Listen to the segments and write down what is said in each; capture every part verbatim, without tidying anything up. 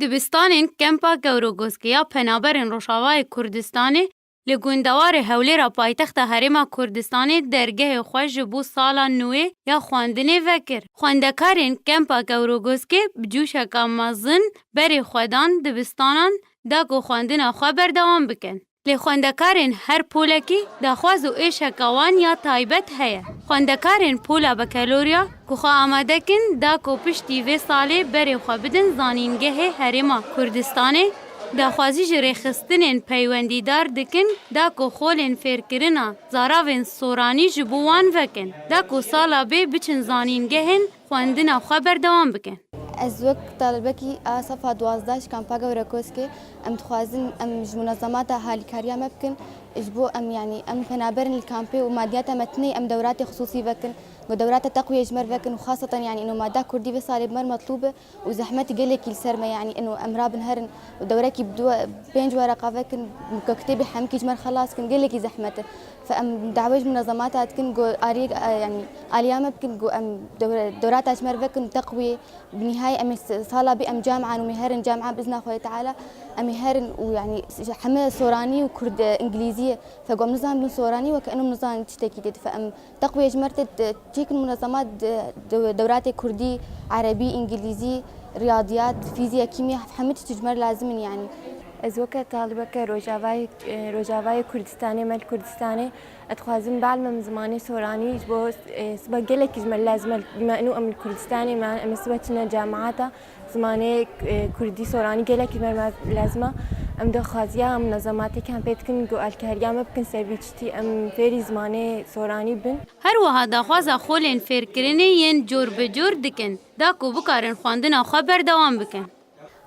Dibistanên Kempa Kewrogoskê ya Penaberên Rojavayê Kurdistanê li gundewarê Hewlêra paytexta Herêma Kurdistanê dergehê xwe ji bo sala nû ya xwendinê vekir. Xwendekarên Kempa Kewrogoskê bi cûşeka mezin berê xwe dan dibistanan da ku xwendina xwe berdewam bikin. Lê xwendekarên her polekî daxwaz û êşeka wan ya taybet heye. Xwendekarên Pola Bekelorya ku xwe amade kin da ku piştî vê salê berê xwe bidin zanîngehê Herêma Kurdistanê, daxwazî ji rêxistinên peywendîdar dikin da ku xolên fêrkirina zaravên soranî ji bo wan vekin, da ku sala bê biçin zanîngehên xwendina xwe berdewam bikin. Ez wek talibekî a sefa duwazdeh ji kampa Gewrekoskê, em dixwazin em ji munezemata halîkariya me bikin, ji bo em, yanî em penaberin li kampê û madiyata me tinê, em dewratê xisûsî vekin, ku dewrata teqwiyê ji me re vekin û xaseten, yanî ino mada kurdî vê salê bi me re metlûb e û zehmetî gelekî li ser me, yanî ino em rabin herin û dewrekî bi du, pênc wereqa vekin, ku kitêbê hemkî ji me re xelas kin, gelekî zehmet e. Fe em dawê ji munezemata dikin, ku aliyek, yanî aliya me bikin, ku em dewre-, dewrata ji me re vekin teqwiyê. Bi nihayê em ê s-, sala bî em camian û em ê herin camia bi izna Xwedê Teala, em ê herin û, yanî, heme soranî û kurd, e, îngilîzî ye. Fe ku em nizanin soranî weke eno nizanin tiştekî dê dife. Em teqwiyê ji me re tê, e, çêkin munezemat, e, de-, dewratê kurdî, erebî, îngilîzî, riyadiyat, fîzîya, kîmya, hemî tişt ji me re lazim in, yanî. Ez weke talibeke Rojavayê, e, Rojavayê Kurdistanê, me li Kurdistanê, ez dixwazim bielmim zimanê soranî, ji bo, e, siba gelekî ji me lazim e, me û em li Kurdistanê me, em ê siba çine cemaata, zimanê, e, kurdî soranî gelekî ji me lazim e. Em daxwaziya munezematê kempê dikin, ku alîkariya me bikin ser vî tiştî, em fêrî zimanê soranî bin. Her wiha daxwaza xolên fêrkirinê yên cor bi cor dikin, da ku bikarin xwendina xwe berdewam bikin.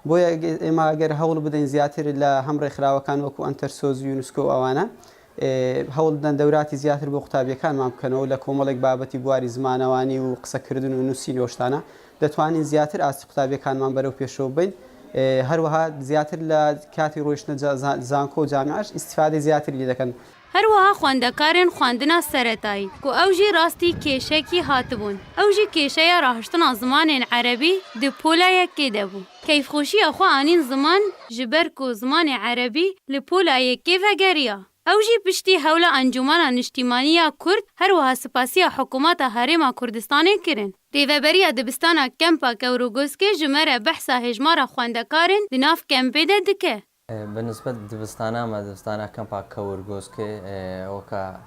بۆیە ئێمە ئەگەر هەوڵ بدەین زیاتر لە هەم ڕێکخراوەکان وەکو ئەنتەرسۆز و یونسکۆ و ئەوانە، ئێ، هەوڵ بدەن دەوراتی زیاتر بۆ قوتابیەکانمان بکەنەوە لە کۆمەڵێک بابەتی بواری زمانەوانی و قسەکردن و نووسین و شتانە، دەتوانین زیاتر ئاستی قوتابیەکانمان بەرەو پێشەوە بین. ئێ، هەروەها زیاتر لە کاتی ڕۆیشتنە جا-، زا-، زانکۆ و جامعەش ئیستیفادەی زیاتر لێ دەکەن. Her wiha xwendekarên xwendina seretayî ku ew jî rastî kêşekî hatibûn. Ew jî kêşeya rahiştina zimanên erebî di pola yekê de bû. Keyfxweşiya xwe anîn ziman ji ber ku zimanê erebî li pola yekê vegeriya. Ew jî piştî hewla Encûmena Niştîmanî ya Kurd, her wiha spasiya Hikûmeta Herêma Kurdistanê kirin. Rêveberiya dibistana Kempa Kewrogoskê ji me re behsa hêjmara xwendekarên di nav kempê de dike. Bi nisbet dibistana me, dibistana Kempa Kewirgoskê, e, weka,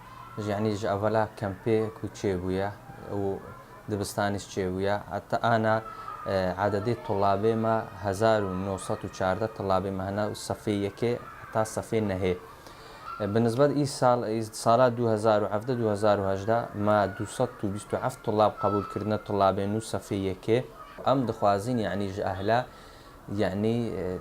yanî ji evela kempê ku çêbûye û dibistanî çêbûye, heta ana, e, ededê tulabê me hezar û neh sed û çardeh tulabê me hene û sefê yekê heta sefê nehê. E, bi nisbet îsal, î sala du hezar û hevdeh du hezar û hejdeh me du sed û bîst û heft tulab qebûl kirine, tulabê nû sefê yekê. Em dixwazin, yanî ji ehla Yanî, e,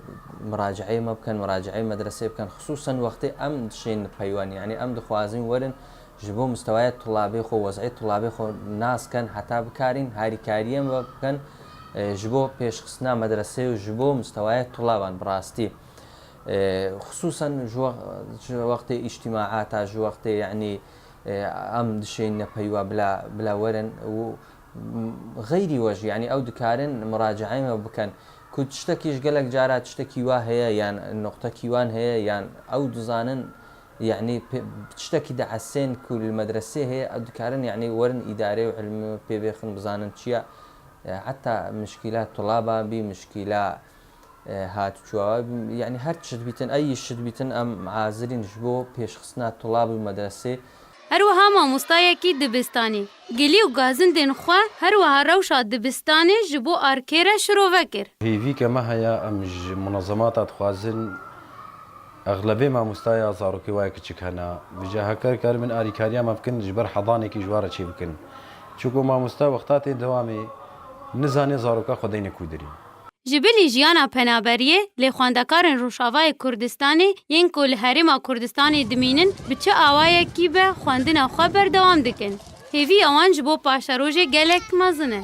muracaeyê me bikin, muracaeyê medreseyê bikin. Xisûsen wextê em dişên peywan, yanî em dixwazin werin ji bo mistewaya tulabê xwe, wez'ê tulabê xwe nas kin, heta bikarîn harîkariyê me bikin, e, ji bo pêşxistina medreseyê û ji bo mistewaya tulaban bi rastî. E, xisûsen ji we-, ji wextê îctîmaata, ji wextê, yanî, e, em dişên nepeywa bila, bila werin û Xeyrî we jî, yanî ew dikarin muracaeyê me bikin ku tiştekî ji gelek cara tiştekî wa heye yan noqtekî wan heye yan ew dizanin, yanî pê-, tiştekî diesên ku li medresê heye, ew dikarin, yanî werin îdarê û ilmê pê bêxin bizanin çi ye. E, heta mişkîla tulaba bî, mişkîla E, hat çû, yanî her çi dibîtin, ey şi dibîtin, em hazirîn ji bo pêşxistina tulab û medresê. Her wiha mamostayekî dibistanî, gilî û gazindên xwe, her wiha rewşa dibistanê ji bo arkê re şirove kir. Hêvîke me heye, em ji munezemata dixwazin, exlebê mamostaya zarokê wayek kiçik hene, vêca heke karin alîkariya me bikin, ji ber hedanekî ji we re çê bikin. Çunku mamosta wexta tê dewamê, nizane zaroka xwe deyne kûdirî. Ji bilî jiyana penaberiyê, lê xwendekarên Rojavayê Kurdistanê yên ku li Herêma Kurdistanê dimînin, bi çi awayekî be xwendina xwe berdewam dikin. Hêviya wan ji bo paşerojê gelek mezin e.